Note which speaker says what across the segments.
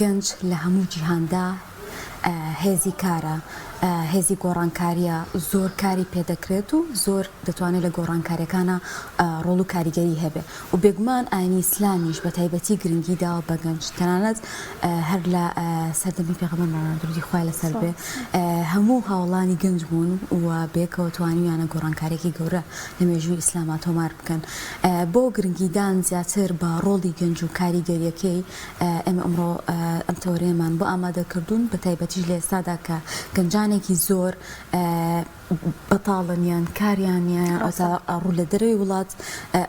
Speaker 1: گەنج لە هەموو جیهاندا هێزی کارە، هێزی گۆڕانکارییە، زۆر کاری پێدەکرێت و زۆر دەتوانێت لە گۆڕانکارییەکانا ڕۆڵ و کاریگەری هەبێ و بێگومان ئاینی ئیسلامیش بە تایبەتی گرنگی داوە بە گەنج تەنانەت هەر لە سەردەمی پێغەمبەرمان درودی خوای لەسەر بێ هەموو هاوڵانی گەنج بوون و بەیەکەوە توانیویانە گۆڕانکارییەکی گەورە لە مێژووی ئیسلاما تۆمار بکەن. بۆ گرنگیدان زیاتر بە ڕۆڵی گەنج و کاریگەرییەکەی، ئێمە ئەمڕۆ ئەم تەوەرەیەمان بۆ ئامادە کردوون، بە تایبەتیش لە ئێستادا کە گەنجانێکی زۆر بەتاڵن یان کاریان نییە یان ئەوسا ڕوو لە دەرەوەی وڵات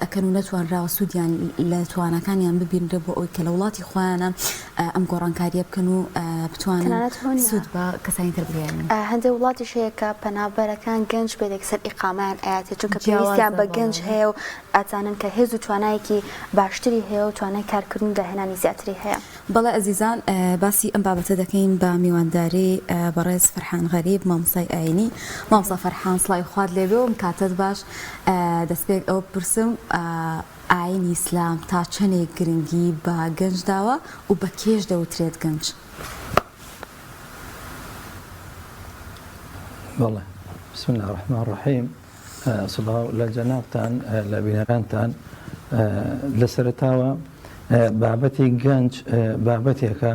Speaker 1: ئەکەن و نەتوانراوە سوودیان لە تواناکانیان ببینرێ بۆ ئەوەی کە لە وڵاتی خۆیانە ئەم گۆڕانکارییە بکەن و بتوانن
Speaker 2: تەنانەت هۆنیا
Speaker 1: سوود بە کەسانی تر بگەیەنن.
Speaker 2: هەندێک وڵاتیش هەیە کە پەنابەرەکان گەنج بێت یەکسەر ئیقامەیان ئەیاتێ چونکە پێویستیان
Speaker 1: جیاوازە
Speaker 2: بە گەنج
Speaker 1: بەڵێ.
Speaker 2: هەیە و ئەزانن کە هێز و توانایەکی باشتری هەیە و توانای کارکردن و داهێنانی زیاتری هەیە.
Speaker 1: بەڵێ ئەزیزان باسی ئەم بابەتە دەکەین بە میوانداری بەڕێز فەرحان غەریب مامۆستای ئاینی. مامۆستا فەرحان سڵاوی خوات لێبێ و کاتت باش. دەستپێک ئەوە بپرسم ئاینی ئیسلام تا چەنێک گرنگی بە گەنج داوە و بە کێش دەوترێت گەنج؟
Speaker 3: بەڵێ بسم اللە الرحمن الرحیم سڵاو لە جەنابتان لە بینەرانتان لە سەرەتاوە بابەتی گەنج بابەتێکە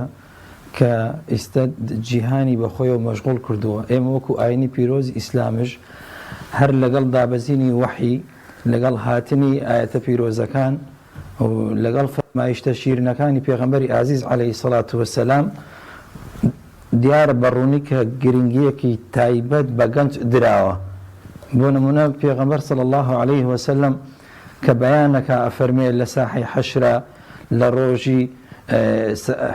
Speaker 3: کە ئیستا جیهانی بەخۆیەوە مەشغوڵ کردووە ئێمە وەکو ئاینی پیرۆزی ئیسلامش هەر لەگەڵ دابەزینی وەحی لەگەڵ هاتنی ئایەتە پیرۆزەکان و لەگەڵ فەرمایشتە شیرنەکانی پێغەمبەری ئازیز عەلەیهی سەڵات وەسەلام دیارە بە ڕوونی کە گرنگییەکی تایبەت بە گەنج دراوە. بۆ نموونە پێغەمبەر صلی اللە علیه وسلم کە بەیان ئەکا ئەفەرموێ لە ساحەی حەشرا لە ڕۆژی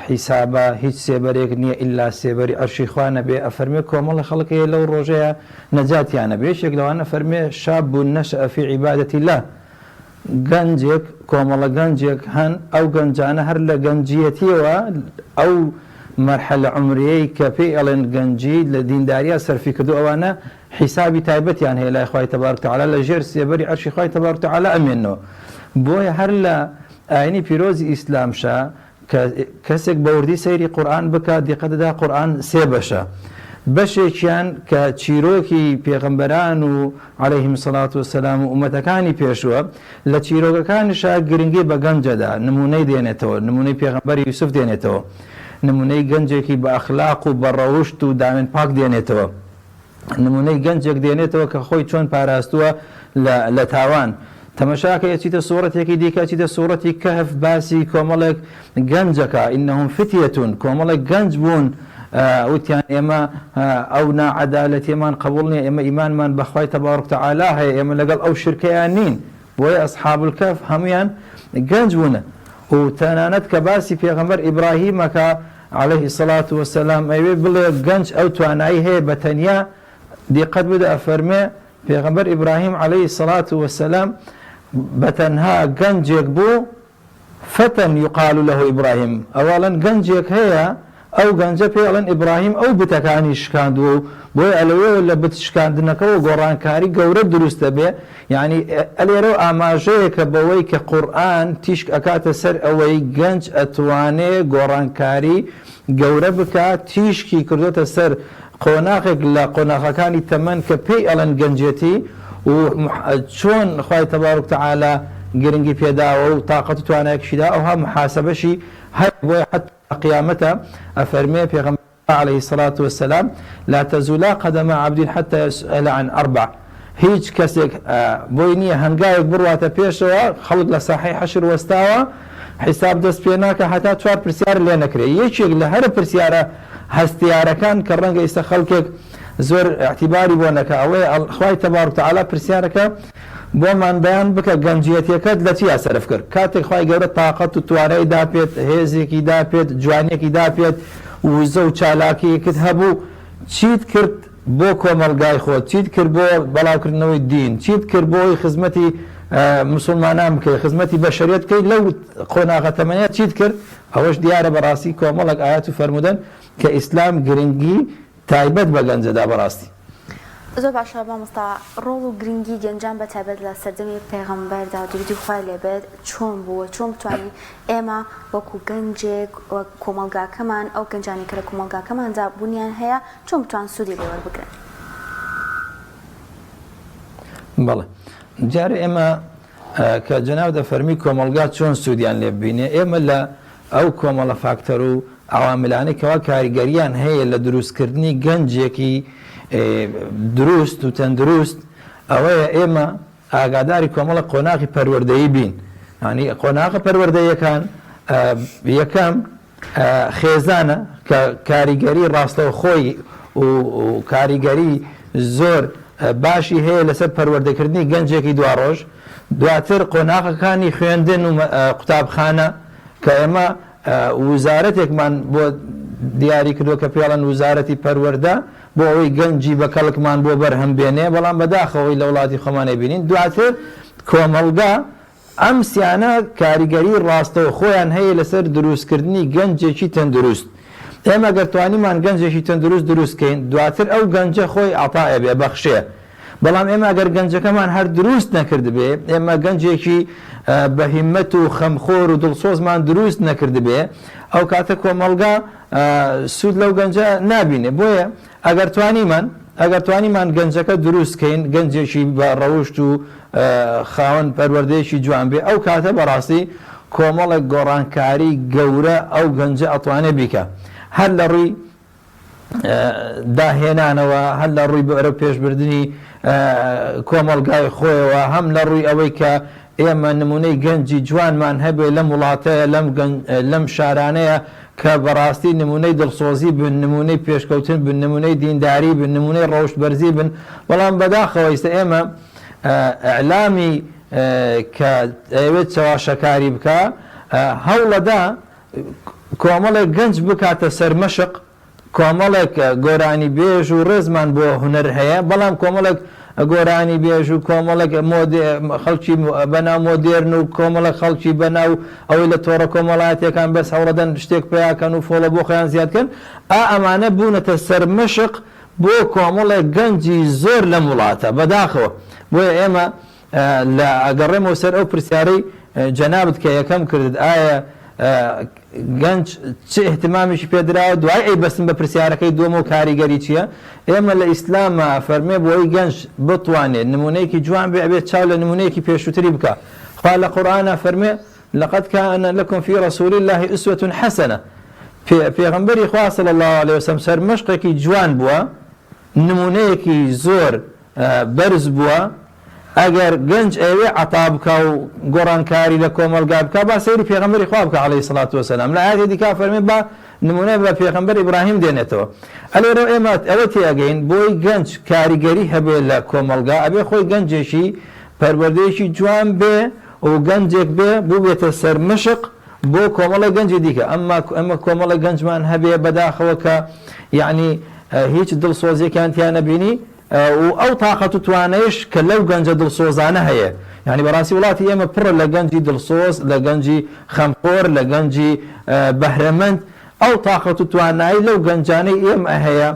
Speaker 3: حیسابا هیچ سێبەرێک نییە ئیلا سێبەری عەرشی خوا نەبێ ئەفەرموێ کۆمەڵە خەڵک هەیە لەو ڕۆژەیا نەجاتیان ئەبێ یەکێک لەوانە فەرموێ شاب نشأ فی عبادة اللە گەنجێک، کۆمەڵە گەنجێک هەن، ئەو گەنجانە هەر لە گەنجیەتیەوە ئەو مەرحەلە عومریەی کە پێی ئەڵێن گەنجی لە دینداریا سەرفی کردوە ئەوانە حیسابی تایبەتیان هەیە لای خوای تبارک تعالی لە ژێر سێبەری عەرشی خوای تبارک تعالی ئەمێننەوە بۆیە هەر لە ئاینی پیرۆزی ئیسلامشا کە کەسێک بە وردی سەیری قورئان بکات دیقەت دەدا قورئان سێ بەشە بەشێکیان کە چیرۆکی پێغەمبەران و علیهم الصلاة والسلام و ئومەتەکانی پێشووە لە چیرۆکەکانیشا گرنگی بە گەنجەدا نمونەی دێنێتەوە نمونەی پێغەمبەر یوسف دێنێتەوە نمونەی گەنجێکی بە ئەخلاق و بە ڕەوشت و داوێن پاک دێنێتەوە نمونەی گەنجێک دێنێتەوە کە خۆی چۆن پاراستووە لە لە تاوان. تەمەشاکەی ئەچیتە سوڕەتێکی دیکە ئەچیتە سوڕەتی کەهف باسی کۆمەڵێک گەنجەکا انهم فتیە کۆمەڵێک گەنج بوون وتیان ئێمە ئەو ناعەدالەتیەمان قبوڵ نیە ئێمە ئیمانمان بە خوای تبارک تعالی هەیە ئێمە لەگەڵ ئەو شرکەیان نین بۆیە اصحاب الکهف هەموویان گەنج بوون و تەنانەت کە باسی پێغەمبەر ئیبراهیمەکە علیه الصلوة والسلام ئەیەوێ بڵێ گەنج ئەو توانایی هەیە بە تەنیا دیقەت بدە ئەفەرمێ پێغەمبەر ئیبراهیم علیه الصلوة والسلام بە تەنها گەنجێک بوو فتى یقال له ابراهیم ئەوە ئەڵێن گەنجێک هەیە ئەو گەنجە پێی ئەڵێن ئیبراهیم ئەو بتەکانی شکاندووە و بۆیە ئەلەوێوە لە بت شکاندنەکەوە گۆڕانکاری گەورە دروست دەبێ یانی ئەلێرەوە ئاماژەیەکە بەوەی کە قورئان تیشک ئەکاتە سەر ئەوەی گەنج ئەتوانێ گۆڕانکاری گەورە بکا تیشکی کردۆتە سەر قۆناغێک لە قۆناغەکانی تەمەن کە پێی ئەڵێن گەنجێتی و چۆن خوای تبارک تعالی گرنگی پێداوە و تاقەت و توانایەکیشی داوە ئەوها محاسەبەشی هەیە بۆیە حەتا قیامەتە ئەفەرموێ پێغەمبەر علیە الصلوە والسلام لا تزولا قدما عبد حتی یسئل عن اربع هیچ کەسێک بۆی نییە هەنگاوێک بڕواتە پێشەوە خەڵک لە ساحەی حەشر وەستاوە حیساب دەست پێ ناکە هەتا چوار پرسیار لێ نەکرێ یەکێک لە هەرە پرسیارە هەستیارەکان کە ڕەنگە ئیستا خەڵکێک زۆر ئیعتیباری بۆ نەکا ئەوەیە خوای تبارک تعالی پرسیارەکە بۆمان بەیان بکە گەنجیەتیەکەت لە چیا سەرف کرد کاتێک خوای گەورە تاقەت و توانای داپێت هێزێکی داپێت جوانیەکی داپێت وزە و چالاکیەکت هەبوو چیت کرد بۆ کۆمەڵگای خۆت چیت کرد بۆ بەڵاوکردنەوەی دین چیت کرد بۆ ئەوەی خزمەتی مسوڵمانان بکەی خزمەتی بەشەریەت بکەی لەو قۆناغە تەمەنە چیت کرد ئەوەش دیارە بەڕاستی کۆمەڵێک ئایەت و فەرموودەن کە ئیسلام گرنگی تایبەت بە گەنجەدا بەڕاستی.
Speaker 2: زۆر باشە مامۆستا ڕۆڵ و گرنگی گەنجان بە تایبەت لە سەردەمی پێغەمبەردا درودی خوای لێ بێت چۆن بوو و چۆن بتوانین ئێمە وەکو گەنجێک وەک کۆمەڵگاکەمان ئەو گەنجانەی کە لە کۆمەڵگاکەماندا بوونیان هەیە چۆن بتوان سوودی لێ وەربگرن؟
Speaker 3: بەڵێ دیارە ئێمە کە جەناب دەفەرمی کۆمەڵگا چۆن سوودیان لێ ببینێ ئێمە لە ئەو کۆمەڵە فاکتەر و عەواملانەی کەوا کاریگەریان هەیە لە دروستکردنی گەنجێکی دروست و تەندروست ئەوەیە ئێمە ئاگاداری کۆمەڵە قۆناغی پەروەردەیی بین یانی قۆناغە پەروەردەیەکان یەکەم خێزانە کە کاریگەری ڕاستەوخۆی و کاریگەری زۆر باشی هەیە لەسەر پەروەردەکردنی گەنجێکی دواڕۆژ، دواتر قۆناغەکانی خوێندن و قوتابخانە کە ئێمە وزارەتێکمان بۆ دیاری کردووە کە پێڵەن وزارەتی پەروەردە بۆ ئەوەی گەنجی بە کەڵکمان بۆ بەرهەم بێنێ، بەڵام بەداخەوەی لە وڵاتی خۆمان ئەیبینین دواتر کۆمەڵگا ئەم سیانە کاریگەری ڕاستەوخۆیان هەیە لەسەر دروستکردنی گەنجێکی تەندروست. ئێمە گەر توانیمان گەنجێکی تەندروست دروست کەین، دواتر ئەو گەنجە خۆی عەتا ئەبێ، ئەبەخشێ. بەڵام ئێمە گەر گەنجەکەمان هەر دروست نەکردبێ، ئێمە گەنجێکی بە هیمەت و خەمخۆر و دڵسۆزمان دروست نەکردبێ، ئەو کاتە کۆمەڵگا سوود لەو گەنجە نابینێ. بۆیە ئەگەر توانیمان ئەگەر توانیمان گەنجەکە دروست کەین، گەنجێکی بە ڕەوشت و خاوەن پەروەردەیەکی جوان بێ، ئەو کاتە بەڕاستی کۆمەڵێک گۆڕانکاری گەورە ئەو گەنجە ئەتوانێ بیکا. هەر لە ڕووی داهێنانەوە، هەر لە ڕووی بەرەو پێشبردنی کۆمەڵگای خۆیەوە، هەم لە ڕووی ئەوەی کە ئێمە نمونەی گەنجی جوانمان هەبێ لەم وڵاتەیە، لەم لەم شارانەیە کە بەڕاستی نمونەی دڵسۆزی بن، نمونەی پێشکەوتن بن، نمونەی دینداری بن، نمونەی ڕەوشت بەرزی بن، بەڵام بەداخەوە ئیستا ئێمە ئیعلامی کە ئەیەوێت چەواشەکاری بکا هەوڵەدا کۆمەڵێک گەنج بکاتە سەرمەشق، کۆمەڵێک گۆرانیبێژ و ڕێزمان بۆ هونەر هەیە، بەڵام کۆمەڵێک گۆرانیبێژ و کۆمەڵێک خەڵکی بەناو مۆدێرن و کۆمەڵێک خەڵکی بەناو ئەوەی لە تۆڕە کۆمەڵایەتیەکان بەس هەوڵەدەن شتێک پەیاکەن و follow بۆ خۆیان زیاد کەن، ئا ئەمانە بوونەتە سەرمەشق بۆ کۆمەڵێک گەنجی زۆر لەم وڵاتە، بەداخەوە. بۆیە ئێمە لە ئەگەڕێمەوە سەر ئەو پرسیارەی جەنابت کە یەکەم کردت ئایا گەنج چ ئیهتمامێکی پێ دراوە دوای ئەیبەستم بە پرسیارەکەی دووەم و کاریگەری چییە ئێمە لە ئیسلاما فەرمێ بۆی گەنج بتوانێت نمونەیەکی جوان بێ ئەبێت چاو لە نمونەیەکی پێشووتری بکە خوا لە قورئانا فەرمێ لقد كان لكم في رسول الله اسوة حسنة پێغەمبەری خوا صلی الله علیه وسلم سەرمەشقێکی جوان بووە نمونەیەکی زۆر بەرز بووە، ئەگەر گەنج ئەیەوێ عەتا بکا و گۆڕانکاری لە کۆمەڵگا بکا با سەیری پێغەمبەری خوا بکا علیە سڵات وسلام لە ئایەتی دیکە فەرمێ با نمونە بە پێغەمبەر ئیبراهیم دێنێتەوە ئەلێرەوە ئێمە ئەوە تێئەگەین بۆی گەنج کاریگەری هەبێ لە کۆمەڵگا ئەبێ خۆی گەنجێکی پەروەردەیەکی جوان بێ و گەنجێک بێ بووبێتە سەرمەشق بۆ کۆمەڵێک گەنجی دیکە ئەمما ئەمە کۆمەڵێک گەنجمان هەبێ بەداخەوە کە یەعنی هیچ دڵسۆزیەکیان تیا نەبینی و ئەو تاقەت و توانایەش کە لەو گەنجە دڵسۆزانە هەیە یانی بەڕاستی وڵاتی ئێمە پڕە لە گەنجی دڵسۆز لە گەنجی خەمخۆر لە گەنجی بەهرەمەند ئەو تاقەت و توانایی لەو گەنجانەی ئێمە هەیە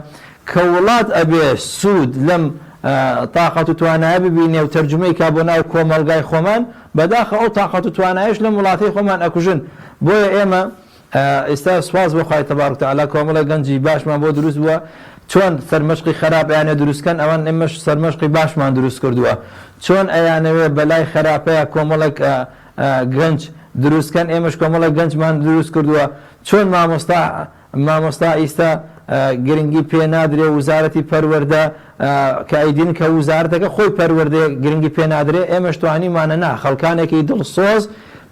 Speaker 3: کە وڵات ئەبێ سوود لەم تاقەت و توانایە ببینێ و تەرجومەی کا بۆ ناو کۆمەڵگای خۆمان بەداخەوە ئەو تاقەت و توانایەش لەم وڵاتەی خۆمان ئەکوژن بۆیە ئێمە ئیستا سوپاس بۆ خوای تبارک تعالی کۆمەڵێک گەنجی باشمان بۆ دروست بووە چۆن سەرمەشقی خەراپ ئەیانێ دروست کەن ئەوان ئێمەش سەرمەشقی باشمان دروست کردووە چۆن ئەیانەوێ بەلای خەراپەیا کۆمەڵێک گەنج دروست کەن ئێمەش کۆمەڵێک گەنجمان دروست کردووە چۆن مامۆستا مامۆستا ئیستا گرنگی پێ نادرێ وزارەتی پەروەردە کە ئەیدین کە وزارەتەکە خۆی پەروەردەیە گرنگی پێ نادرێ ئێمەش توانیمانە نا خەڵکانێکی دڵسۆز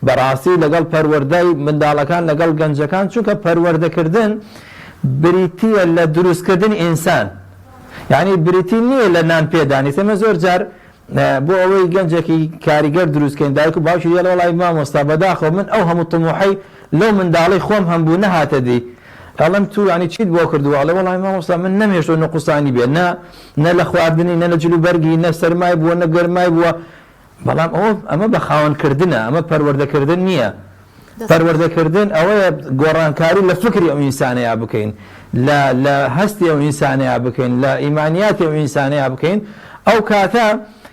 Speaker 3: بەڕاستی لەگەڵ پەروەردەی منداڵەکان لەگەڵ گەنجەکان چونکە پەروەردەکردن بریتییە لە دروستکردنی ئینسان یعنی بریتی نییە لە نان پێدانی ئێمە زۆر جار بۆ ئەوەی گەنجێکی کاریگەر دروست کەین دایک و باوکی دێڵێ وەڵای مامۆستا بەداخەوە من ئەو هەموو طموحەی لەو منداڵەی خۆم هەمبوو نەهاتە دی ئەڵێم تو یانی چیت بۆ کردووە ئەڵێ وەڵای مامۆستا من نەمهێشتووە نوقسانی بێ نە نە لە خواردنی نە لە جلوبەرگی نە سەرمای بووە نە گەرمای بووە بەڵام ئەوە ئەمە بە خاوەن کردنە ئەمە پەروەردەکردن نییە پەروەردەکردن ئەوەیە گۆڕانکاری لە فکری ئەو ئینسانەیا بکەین. لە لە هەستی ئەو ئینسانەیا بکەین، لە ئیمانیاتی ئەو ئینسانەیا بکەین، ئەو کاتە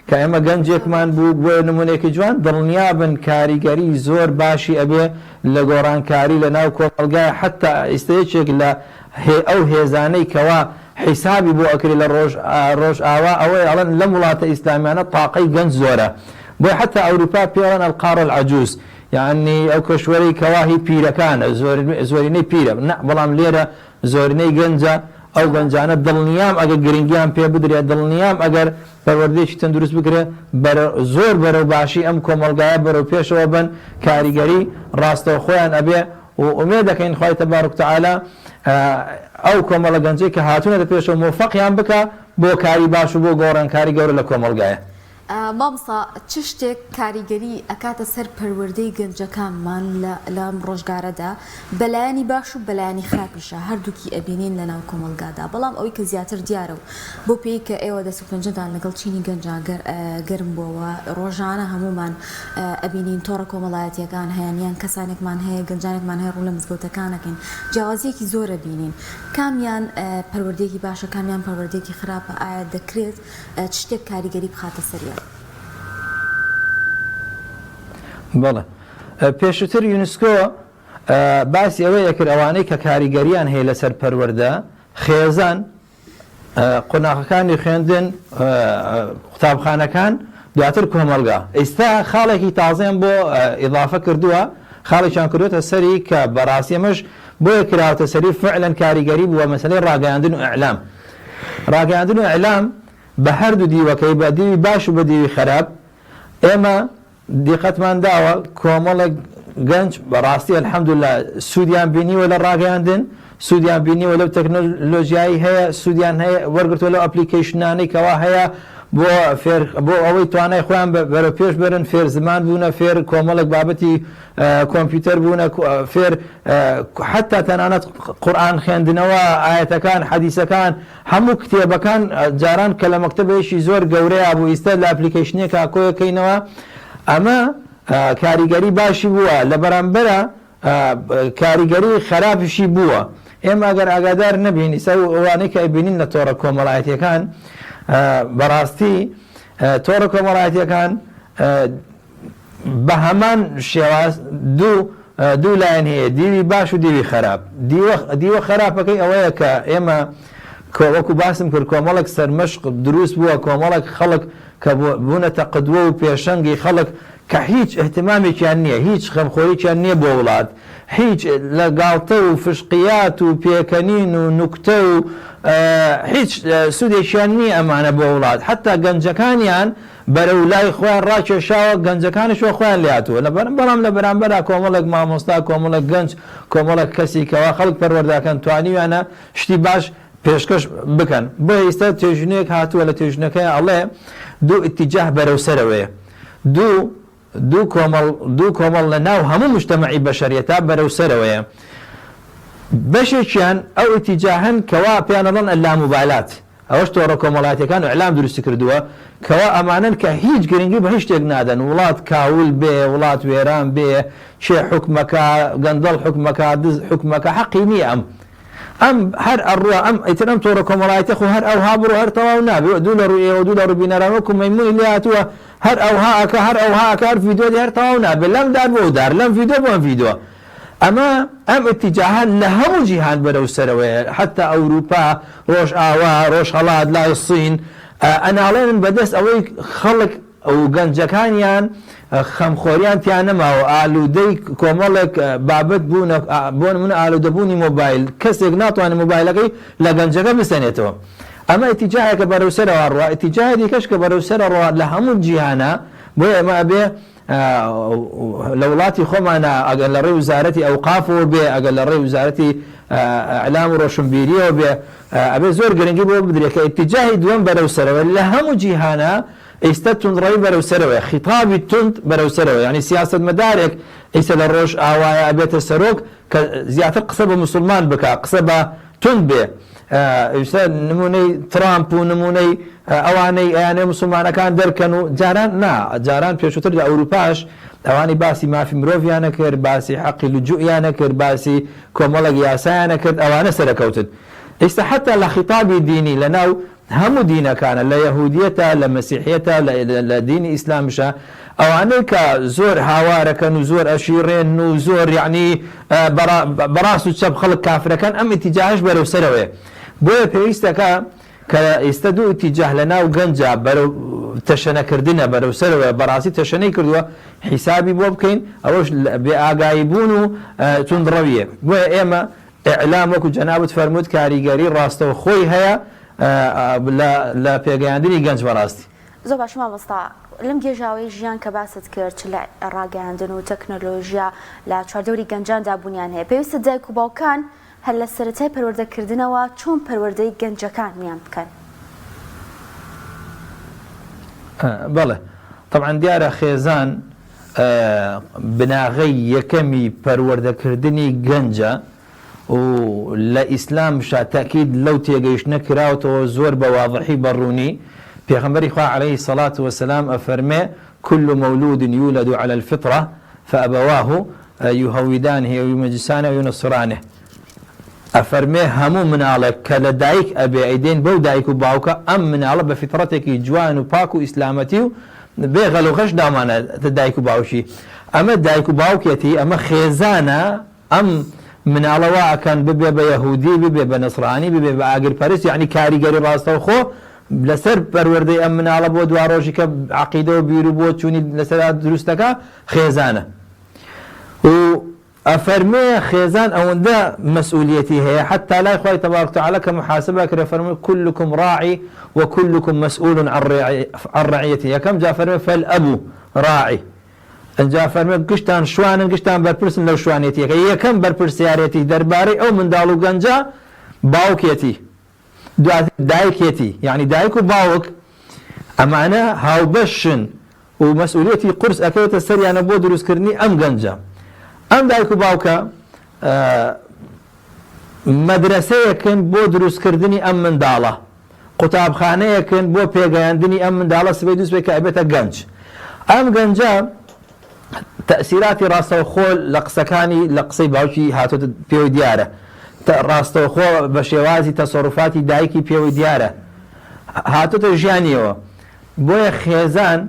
Speaker 3: کە ئێمە گەنجێکمان بوو بۆیە نمونەیەکی جوان، دڵنیابن کاریگەری زۆر باشی ئەبێ لە گۆڕانکاری لە ناو کۆمەڵگای حەتا ئیستە یەکێک لە ئەو هێزانەی کەوا حیسابی بۆ ئەکرێ لە ڕۆژ ڕۆژئاوا ئەوەیە ئەڵێن لەم وڵاتە ئیسلامیانە تاقەی گەنج زۆرە بۆیە حەتا ئەوروپا پێی ئەڵێن القارە العجوز یانی ئەو کەشوەرەی کەوا هی پیرەکانە زۆرینەی پیرە نا بەڵام لێرە زۆرینەی گەنجە ئەو گەنجانە دڵنیام ئەگەر گرنگیان پێ بدرێت دڵنیام ئەگەر پەروەردەیەکی تەندروست بکرێت بەرە زۆر بەرەو باشی ئەم کۆمەڵگایە بەرەو پێشەوە بن کاریگەری ڕاستەوخۆیان ئەبێ و ئومێد دەکەین خوای تبارک تعالی ئەو کۆمەڵە گەنجەی کە هاتوونەتە پێشەوە مۆفەقیان بکا بۆ کاری باش و بۆ گۆڕانکاری گەورە لە کۆمەڵگایە.
Speaker 1: مامۆستا چ شتێک کاریگەری ئەکاتە سەر پەروەردەی گەنجەکانمان لەم ڕۆژگارەدا بەلایەنی باش و بەلایەنی خراپیشا هەردووکی ئەبینین لەناو کۆمەڵگادا بەڵام ئەوەی کە زیاتر دیارە و بەو پێی کە ئێوە دەست و پەنجەتان لەگەڵ چینی گەنجا گەرم بووەوە ڕۆژانە هەموومان ئەبینین تۆڕە کۆمەڵایەتیەکان هەیەن یان کەسانێکمان هەیە گەنجانێکمان هەیە ڕوو لە مزگەوتەکان ئەکەین جیاوازیەکی زۆر ئەبینین کامیان پەروەردەیەکی باشە کامیان پەروەردەیەکی خراپە ئایا دەکرێت چ شتێک کاریگەری بخاتە سەریان؟
Speaker 3: بەڵێ پێشووتر یونسکۆ باسی ئەوەی ئەکرد ئەوانەی کە کاریگەریان هەیە لەسەر پەروەردە خێزان قۆناغەکانی خوێندن قوتابخانەکان دواتر کۆمەڵگا ئیستا خاڵێکی تازەیان بۆ ئیضافە کردووە خاڵێکیان کردووەتە سەری کە بەڕاستی ئەمەش بۆیە کراوەتە سەری فعلەن کاریگەری بووە مەسەلەی ڕاگەیاندن و ئیعلام ڕاگەیاندن و ئیعلام بە هەردوو دیوەکەی بە دیوی باش و بە دیوی خەراپ ئێمە دیقەتمان داوە کۆمەڵێک گەنج بەڕاستی الحمدللە سوودیان بینیوە لە ڕاگەیاندن سوودیان بینیوە لەو تەکنۆلۆژیایی هەیە سوودیان هەیە وەرگرتووە لەو ئەپلیکەیشنانەی کەوا هەیە بۆ فێر بۆ ئەوەی توانای خۆیان بەرەو پێش بەرن فێر زمان بوونە فێر کۆمەڵێک بابەتی کۆمپیوتەر بوونە فێر حتا تەنانەت قورئان خوێندنەوە ئایەتەکان حەدیسەکان هەموو کتێبەکان جاران کە لە مەکتەبێکی زۆر گەورەیا بوو ئیستا لە ئەپلیکەیشنێکا کۆیەکەینەوە ئەمە کاریگەری باشی بووە لە بەرامبەرە کاریگەری خراپیشی بووە ئێمە ئەگەر ئاگادار نەبین ئیستا ئەوانەی کە ئەبینین لە تۆڕە کۆمەڵایەتیەکان بەڕاستی تۆڕە کۆمەڵایەتیەکان بە هەمان شێواز دوو دوو لایەن هەیە دیوی باش و دیوی خەراپ دیوە دیوە خەراپەکەی ئەوەیە کە ئێمە کۆ وەکو باسم کرد کۆمەڵێک سەرمەشق دروست بووە کۆمەڵێک خەڵک کە بوونەتە قدوە و پێشەنگی خەڵک کە هیچ ئیهتمامێکیان نییە هیچ خەمخۆریکیان نییە بۆ وڵات هیچ لە گاڵتە و فشقیات و پێکەنین و نوکتە و هیچ سوودێکیان نییە ئەمانە بۆ وڵات حەتا گەنجەکانیان بەرەو لای خۆیان ڕاکێشاوە، گەنجەکانیش وەک خۆیان لێهاتووە، بەڵام لە بەرامبەرا کۆمەڵێک مامۆستا، کۆمەڵێک گەنج، کۆمەڵێک کەسی کەوا خەڵک پەروەردەکەن توانیویانە شتی باش پێشکەش بکەن، بۆیە ئیستا توێژینەوەیەک هاتووە لە توێژینەکەیا ئەڵێ دوو ئیتیجاه بەرەو سەرەوەیە، دوو دوو کۆمەڵ دوو کۆمەڵ لە ناو هەموو موجتەمەعی بەشەریەتا بەرەو سەرەوەیە، بەشێکیان ئەو ئیتیجاهەن کەوا پێیان ئەڵێن اللاموبالات، ئەوەش تۆڕە کۆمەڵایەتیەکان و ئیعلام دروستی کردووە کەوا ئەمانەن کە هیچ گرنگی بە هیچ شتێک نادەن وڵات کاول بێ وڵات وێران بێ کێ حوکمەکا گەندەڵ حوکمەکا دز حوکمەکا حەقی نیە ئەم ئەم هەر ئەڕوا ئەم ئیتر ئەم تۆڕە کۆمەڵایەتیە خۆ هەر ئەوها بڕۆ هەر تەواو نابێ دوو لە ڕووی ئێوە دوو لە ڕووی بینەران وەکو مەیمونی لێ هاتووە هەر ئەوها ئەکا هەر ئەوها ئەکا هەر ڤیدیۆ دێ هەر تەواو نابێ لەم دار بۆ ئەو دار لەم ڤیدیۆ بۆ ئەم ڤیدیۆ ئەمە ئەم ئیتیجاهە لە هەموو جیهان بەرەو سەرەوەیە حەتا ئەوروپا، ڕۆژئاوا، ڕۆژهەڵات، لای سین ئەناڵێنن بەدەست ئەوەی خەڵک و گەنجەکانیان خەمخۆریان تیا نەماوە ئالوودەی کۆمەڵێک بابەت بوونە بۆ نمونە ئالوودەبوونی مۆبایل کەسێک ناتوانێت مۆبایلەکەی لە گەنجەکە بسەنێتەوە ئەمە ئیتیجاهێکە بەرەو سەرەوە ڕوا ئیتیجاهی دیکەش کە بەرەو سەرەڕوا لە هەموو جیهانە بۆیە ئێمە ئەبێ لە وڵاتی خۆمانا ئەگەر لە ڕێی وزارەتی ئەوقافەوە بێ، ئەگەر لە ڕێی وزارەتی ئیعلام و ڕۆشنبیریەوە بێ، ئەبێ زۆر گرنگی بۆ بدرێ کە ئیتیجاهی دووەم بەرەو سەرەوە لە هەموو جیهانا ئیستە توندڕەوی بەرەو سەرەوەیە، خیتابی توند بەرەو سەرەوە، یانی سیاسەتمەدارێک ئیستە لە ڕۆژئاوایە ئەبێتە سەرۆک کە زیاتر قسە بە موسڵمان بکا، قسە بە توند بێ ئیستا نمونەی ترامپ و نمونەی ئەوانەی ئەیانەوێ موسڵمانەکان دەرکەن و جاران نا جاران پێشووتر لە ئەوروپاش ئەوانەی باسی مافی مرۆڤیان ئەکرد، باسی حەقی لجوئیان ئەکرد، باسی کۆمەڵێک یاسایان ئەکرد، ئەوانە سەرەکەوتن. ئیستا حەتا لە خیتابی دینی لە ناو هەموو دینەکانە، لە یەهودیەتا، لە مەسیحیەتا، لە دینی ئیسلامیشا، ئەوانەی کە زۆر هاوارەکەن و زۆر ئەشیڕێن و زۆر یەعنی بە ڕاست و چەپ خەڵک کافرەکەن، ئەم ئیتیجاهەش بەرەو سەرەوەیە. بۆیە پێویستەکا کە ئیستە دوو ئیتیجاه لە ناو گەنجا بەرەو تەشەنە کردنە، بەرەو سەرەوەیە، بەڕاستی تەشەنەی کردووە، حیسابی بۆ بکەین، ئەوەش بێ ئاگایی بوون و توندڕەوییە. بۆیە ئێمە ئیعلام وەکو جەنابت فەرمووت کاریگەری ڕاستەوخۆی هەیە لە پێگەیاندنی گەنج بەڕاستی.
Speaker 2: زۆر باشە مامۆستا، لەم گێژاوەی ژیان کە باست کرد چ لە ڕاگەیاندن و تەکنەلۆژیا لە چواردەوری گەنجاندا بوونیان هەیە، پێویستە دایک و باوکان هەر لە سەرەتای پەروەردەکردنەوە چۆن پەروەردەی گەنجەکانیان بکەن؟
Speaker 3: بەڵێ تەبعەن دیارە خێزان بناغەی یەکەمی پەروەردەکردنی گەنجە و لە ئیسلامشا تەئکید لەو تێگەیشتنە کراوەتەوە زۆر بە وازحی بە ڕوونی پێغەمبەری خوا علیە الصلوە والسلام ئەفەرمێ کل مولود یولد علی الفطرە فابواه یهودانه او یمجسانه او ینصرانه ئەفەرمێ هەموو مناڵێک کە لە دایک ئەبێ ئەیدەین بەو دایک و باوکە ئەم مناڵە بە فیتڕەتێکی جوان و پاک و ئیسلامەتی و بێ غەل و غەش داومانەتە دایک و باوکی ئەمە دایک و باوکێتی ئەمە خێزانە ئەم مناڵە وا ئەکەن ببێ بە یەهودی ببێ بە نەسڕانی ببێ بە ئاگر پەرست یەعنی کاریگەری ڕاستەوخۆ لەسەر پەروەردەی ئەم مناڵە بۆ دواڕۆژی کە عەقیدە و بیر و بۆچوونی لەسەرا دروست دەکا خێزانە و ئەفەرموێ خێزان ئەوەندە مەسئولیەتی هەیە حەتا لای خوای تبارک وتعالی کە محاسبە ئەکرێ فەرمووی کلکم راعی وکلکم مسئول عن رعیته یەکەم جا فەرموێ فالاب راعی ئنجا فەرموێ گشتان شوانن گشتان بەرپرسن لەو شوانێتیەکە یەکەم بەرپرسیارێتی دەربارەی ئەو منداڵ و گەنجە باوکێتی دواتر دایکێتی یانی دایک و باوک ئەمانە هاوبەشن و مەسئولیەتی قورس ئەکەوێتە سەریانە بۆ دروستکردنی ئەم گەنجە ئەم دایک و باوکە مەدرەسەیەکن بۆ دروستکردنی ئەم منداڵە قوتابخانەیەکن بۆ پێگەیاندنی ئەم منداڵە سبەی دووسبەی کە ئەبێتە گەنج ئەم گەنجە تەئسیراتی ڕاستەوخۆ لە قسەکانی لە قسەی باوکی هاتۆتە پێوەی دیارە ڕاستەوخۆ بە شێوازی تەسەروفاتی دایکی پێوەی دیارە هاتۆتە ژیانیەوە بۆیە خێزان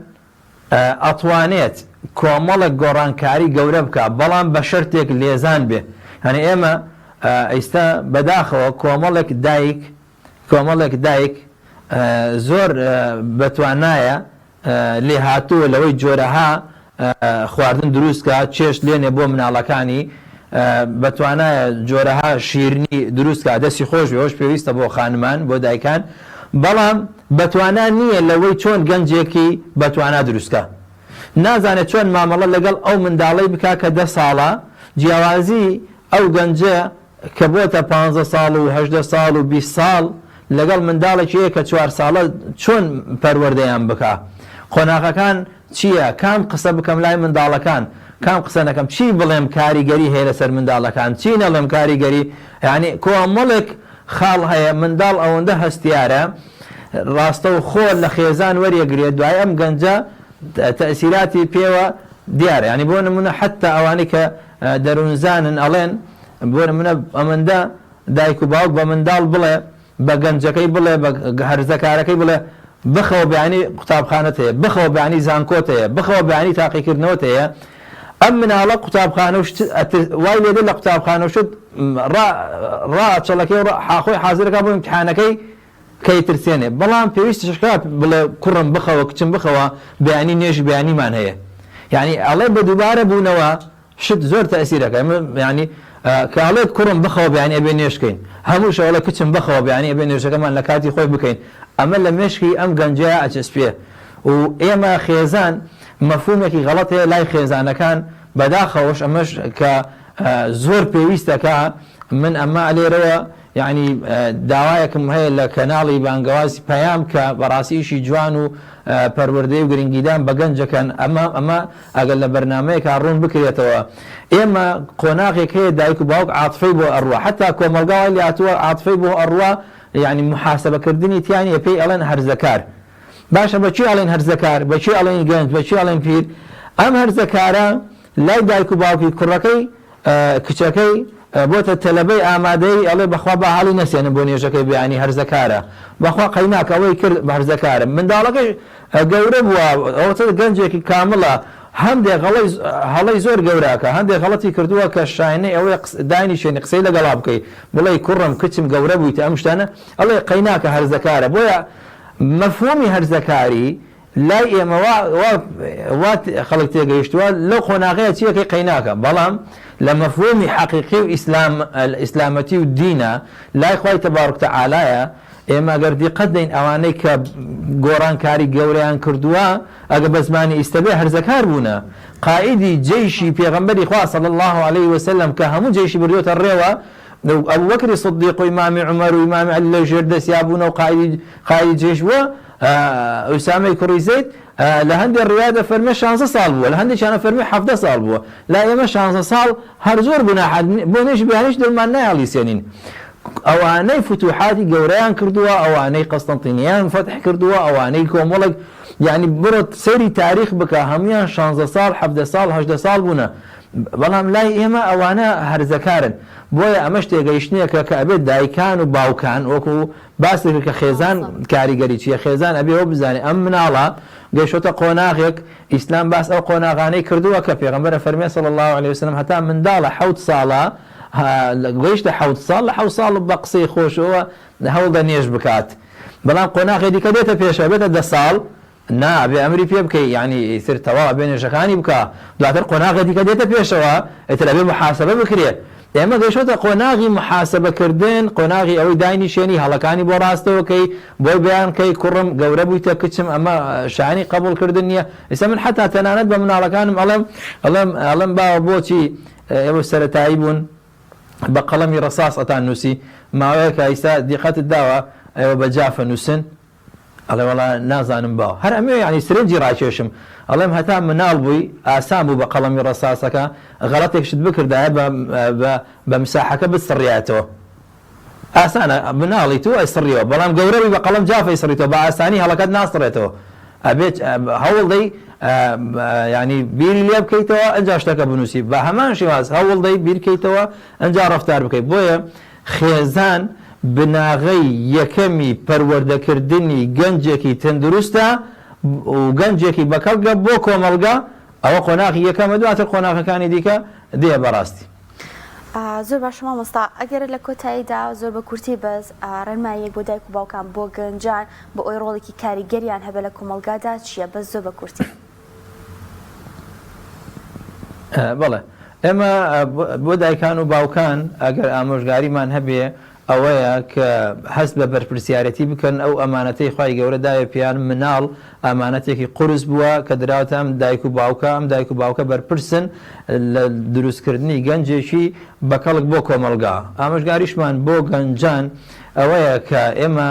Speaker 3: ئەتوانێت کۆمەڵێک گۆڕانکاری گەورە بکا بەڵام بە شەرتێک لێزان بێ یانی ئێمە ئیستا بەداخەوە کۆمەڵێک دایک کۆمەڵێک دایک زۆر بەتوانایە لێهاتووە لەوەی جۆرەها خواردن دروست کا، چێشت لێنێ بۆ مناڵەکانی، بەتوانایە جۆرەها شیرنی دروست کا، دەستی خۆش بێ ئەوەش پێویستە بۆ خانمان، بۆ دایکان، بەڵام بەتوانا نییە لەوەی چۆن گەنجێکی بەتوانا دروست کا، نازانێ چۆن مامەڵە لەگەڵ ئەو منداڵەی بکا کە دە ساڵە، جیاوازی ئەو گەنجە کە بۆتە پانزە ساڵ و 18 ساڵ و 20 ساڵ لەگەڵ منداڵێکی هەیە کە چوار ساڵە چۆن پەروەردەیان بکا قۆناغەکان چییە کام قسە بکەم لای منداڵەکان کام قسە نەکەم چی بڵێم کاریگەری هەیە لەسەر منداڵەکان چی نەڵێم کاریگەری یانی کۆمەڵێک خاڵ هەیە منداڵ ئەوەندە هەستیارە ڕاستەوخۆ لە خێزان وەریەگرێت دوای ئەم گەنجە تەئسیراتی پێوە دیارە یانی بۆ نمونە حەتا ئەوانەی کە دەروونزانن ئەڵێن بۆ نمونە ئەمەندە دایک و باوک بە منداڵ بڵێ بە گەنجەکەی بڵێ بە هەرزەکارەکەی بڵێ بخەوە بەیانی قوتابخانەت هەیە بخەوە بەیانی زانکۆت هەیە بخەوە بەیانی تاقیکردنەوەت هەیە ئەم مناڵە قوتابخانە و شت وای لێدە لە قوتابخانە و شت ڕا ڕا چەڵەکەی و خۆی حازرەکە بۆ ئیمتحانەکەی کە ئەیترسێنێ بەڵام پێویستیش کات بڵێ کوڕم بخەوە کچم بخەوە بەیانی نوێژی بەیانیمان هەیە یانی ئەڵێ بە دووبارە بوونەوە شت زۆر تەئسیر ئەکا یانی کە ئەڵێت کوڕم بخەوە بەیانی ئەبێ نوێژ کەین هەموو شەو ئەڵێ کچم بخەوە بەیانی ئەبێ نوێژەکەمان لە کاتی خۆی بکەین ئەمە لە مێشکی ئەم گەنجەیا ئەچەسپێ و ئێمە خێزان مەفهومێکی غەڵەت هەیە لای خێزانەکان بەداخەوەش ئەمەش کە زۆر پێویستە کە من ئەمە لێرەوە یەعنی داوایەکم هەیە لە کەناڵی بانگەوازی پەیام کە بەڕاستی ئیشی جوان و پەروەردەی و گرنگیدان بە گەنجەکەن ئەمە ئەمە ئەگەر لە بەرنامەیەکا ڕوون بکرێتەوە ئێمە قۆناغێک هەیە دایک و باوک عاتفەی بۆ ئەڕوا حەتا کۆمەڵگا وای لێهاتووە عاتفەی بۆ ئەڕوا یەعنی موحاسەبەکردنی تیا نییە پێی ئەڵێن هەرزەکار باشە بە کێ ئەڵێن هەرزەکار بە کێ ئەڵێن گەنج بە کێ ئەڵێن پیر؟ ئەم هەرزەکارە لای دایک و باوکی کوڕەکەی کچەکەی بۆتە تەلەبەی ئامادەیی ئەڵێ بەخوا با هەڵی نەسێنم بۆ نوێژەکەی بەیانی هەرزەکارە بەخوا قەیناکە ئەوەی کرد هەرزەکارە منداڵەکەش گەورە بووە ئەوەتە گەنجێکی کامڵە هەندێک غەڵەی هەڵەی زۆر گەوراکە هەندێک غەڵەتی کردووە کە شایەنەی ئەوەیە داینیشێنی قسەی لەگەڵا بکەی بڵێی کوڕم کچم گەورە بوویتە ئەم شتانە ئەڵێ قەیناکە هەرزەکارە بۆیە مەفهومی هەرزەکاری لای ئێمە وا وا وا خەڵک تێگەیشتووە لەو قۆناغەیە چیەکەی قەیناکە بەڵام لە مەفهومی حەقیقی و ئیسلام ئیسلامەتی و دینە لای خوای تەبارک تەعالایە ئێمە گەر دیقەت دەین ئەوانەی کە گۆڕانکاری گەورەیان کردووە ئەگە بە زمانی ئیستە بێ هەرزەکار بوونە قائیدی جەیشی پێغەمبەری خوا صلی اللە علیه وسلم کە هەموو جەیشی بردۆتە ڕێوە ئەبوبەکری صدیق و ئیمامی عومەر و ئیمامی عەلی لە ژێر دەستیا بوونە و قائیدی قائیدی جەیش بووە ئوسامەی کوڕی زەید لە هەندێ ڕیوایەت ئەفەرمێ شانزە ساڵ بووە لە هەندێکیان ئەفەرمێ 17 ساڵ بووە لای ئێمە شانزە ساڵ هەر زۆر گوناحە بۆ نوێژی بەیانیش دڵمان نایەڵیسێنین ئەوانەی فتوحاتی گەورەیان کردووە ئەوانەی قەستەنتینیان فەتح کردووە ئەوانەی کۆمەڵێک یعنی بڕۆ سەیری تاریخ بکە هەمویان شانزە ساڵ 17 ساڵ 18 ساڵ بوونە بەڵام لای ئێمە ئەوانە هەرزەکارن بۆیە ئەمەش تێگەیشتنێکە کە ئەبێت دایکان و باوکان وەکو باست کرد کە خێزان کاریگەری چیە خێزان ئەبێ ئەوە بزانێ ئەم مناڵە گەیشتۆتە قۆناغێک ئیسلام باس ئەو قۆناغانەی کردووە کە پێغەمبەر ئەفەرمێ صلی اللە علیە وسلم هەتا منداڵە حەوت ساڵە گەیشتە حەوت ساڵ لە حەوت ساڵ بە قسەی خۆشەوە هەوڵدە نوێژ بکات بەڵام قۆناغی دیکە دێتە پێشەوە بێتە دە ساڵ نا ئەبێ ئەمری پێ بکەی یانی ئیتر تەواو ئەبێ نوێژەکانی بکا دواتر قۆناغێ دیکە دێتە پێشەوە ئیتر ئەبێ موحاسەبە بکرێ ئێمە گەیشتۆتە قۆناغی موحاسەبە کردن قۆناغی ئەوەی داینیشێنی هەڵەکانی بۆ ڕاستەوە کەی بۆی بەیان کەی کوڕم گەورە بوویتە کچم ئەمە شایانی قەبوڵ کردن نییە ئیستا من حەتا تەنانەت بە مناڵەکانم ئەڵێم ئەڵێم ئەڵێم باوە بۆچی ئێوە سەرەتایی بوون بە قەڵەمی ڕەساس ئەتان نووسی ماوەیەکە ئیستا دیقەتت داوە ئێوە بە جافە نووسن ئەڵێ وەڵا نازانم باو هەر ئەمەوێ یانی سرنجی ڕاکێشم ئەڵێم هەتا مناڵ بووی ئاسان بوو بە قەڵەمی ڕەساسەکە غەڵەتێکشت بکردایە بە بە بە مساحەکە بتسڕیایەتەوە ئاسانە مناڵی تو ئەیسڕیەوە بەڵام گەورە بووی بە قەڵەم جاف ئەیسڕیتەوە بە ئاسانی هەڵەکەت ناسڕێتەوە ئەبێت هەوڵ دەی یانی بیری لێ بکەیتەوە ئەنجا شتەکە بنووسی بە هەمان شێواز هەوڵ دەی بیرکەیتەوە ئەنجا ڕەفتار بکەیت بۆیە خێزان بناغەی یەکەمی پەروەردەکردنی گەنجێکی تەندروستە و گەنجێکی بەکەڵکە بۆ کۆمەڵگە، ئەوە قۆناغی یەکەمە دواتر قۆناغەکانی دیکە دێ بەڕاستی.
Speaker 2: زۆر باشە مامۆستا ئەگەر لە کۆتاییدا زۆر بە کورتی بەس ڕێنماییەک بۆ دایک و باوکان بۆ گەنجان بۆ ئەوەی ڕۆڵێکی کاریگەریان هەبێت لە کۆمەڵگادا چییە بەس زۆر بە کورتی؟
Speaker 3: بەڵێ ئێمە بۆ دایکان و باوکان ئەگەر ئامۆژگاریمان هەبێ ئەوەیە کە هەست بە بەرپرسیارەتی بکەن ئەو ئەمانەتەی خوای گەورە داوێ پێیان مناڵ ئامانەتێکی قورس بووە کە دراوتە ئەم دایک و باوکە ئەم دایک و باوکە بەرپرسن لە دروستکردنی گەنجێکی بەکەڵک بۆ کۆمەڵگا ئامۆژگاریشمان بۆ گەنجان ئەوەیە کە ئێمە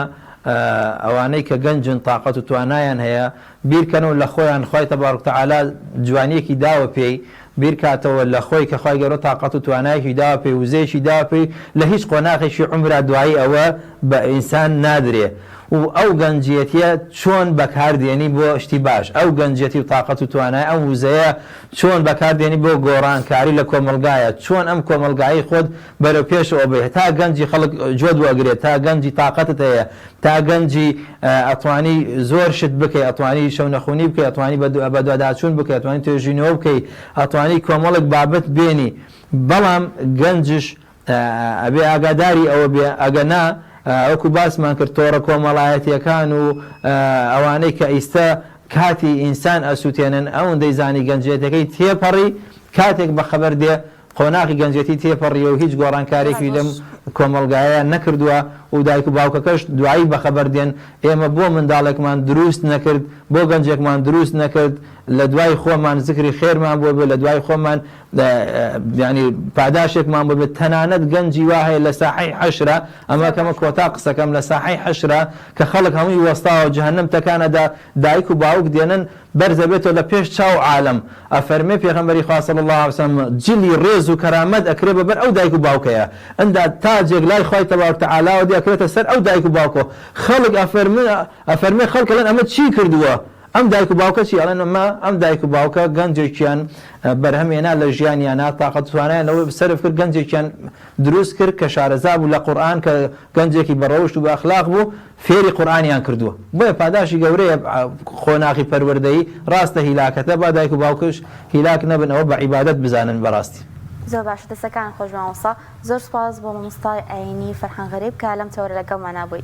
Speaker 3: ئەوانەی کە گەنجن تاقەت و توانایان هەیە بیرکەنەوە لە خۆیان خوای تبارک تعالی جوانیەکی داوە پێی بیرکاتەوە لە خۆی کە خوای گەورە تاقەت و توانایەکی داوە پێی وزەیەکی داوە پێی لە هیچ قۆناغێکی عومرا دوایی ئەوە بە ئینسان نادرێ و ئەو گەنجیەتیە چۆن بەکار دێنی بۆ شتی باش ئەو گەنجیەتی و تاقەت و توانای ئەم وزەیە چۆن بەکار دێنی بۆ گۆڕانکاری لە کۆمەڵگایە چۆن ئەم کۆمەڵگایەی خۆت بەرەو پێشەوە بەی تا گەنجی خەڵک جۆت وەگرێ تا گەنجی تاقەتت هەیە تا گەنجی ئەتوانی زۆر شت بکەی ئەتوانی شەونەخونی بکەی ئەتوانی بەدواداچوون بکەی ئەتوانی توێژینەوە بکەی ئەتوانی کۆمەڵێک بابەت بێنی بەڵام گەنجش ئەبێ ئاگاداری ئەوە بێ ئەگە نا وەکو باسمان کرد تۆڕە کۆمەڵایەتیەکان و ئەوانەی کە ئیستە کاتی ئینسان ئەسوتێنن ئەوەندەی زانی گەنجێتەکەی تێپەڕی کاتێک بەخەبەر دێ قۆناغی گەنجێتی تێپەڕیوە و هیچ گۆڕانکارێکی لەم کۆمەڵگایە نەکردووە و دایک و باوکەکەش دوایی بەخەبەر دێن ئێمە بۆ منداڵێکمان دروست نەکرد بۆ گەنجێکمان دروست نەکرد لە دوای خۆمان زکری خێرمان بۆ بێ لە دوای خۆمان یانی پاداشێکمان بۆ بێت تەنانەت گەنجی وا هەیە لە ساحەی حەشرا ئەمە کەمە کۆتا قسەکەم لە ساحەی حەشرا کە خەڵک هەمووی وەستاوە جەهەنەم تەکانەدا دایک و باوک دێنن بەرز ئەبێتەوە لە پێش چاو عالەم ئەفەرمێ پێغەمبەری خوا صلی اللە علیە وسلم جلی ڕێز و کەرامەت ئەکرێ بە بەر ئەو دایک و باوکەیە ئندا تاجێک لای خوای تبارک تعالی وە دێ ئەکرێتە سەر ئەو دایک و باوکەوە خەڵک ئەفەرمێ ئەفەرمێ خەڵک ئەڵێن ئەمە چی کردووە؟ ئەم دایک و باوکە چی ئەڵێن ئەمە ئەم دایک و باوکە گەنجێکیان بەرهەم هێنا لە ژیانیانا تاقەت توانایان لەوە سەرف کرد گەنجێکیان دروست کرد کە شارەزا بوو لە قورئان کە گەنجێکی بە ڕەوشت و بە ئەخلاق بوو فێری قورئانیان کردووە بۆیە پاداشی گەورەیە قۆناغی پەروەردەیی ڕاستە هیلاکەتە با دایک و باوکش هیلاک نەبن ئەوە بە عیبادەت بزانن بەڕاستی.
Speaker 2: زۆر باشە دەستەکانت خۆش مامۆستا. زۆر سوپاس بۆ مامۆستای ئاینی فەرحان غەریب کە لەم تەوەرە لەگەڵمانا بووی.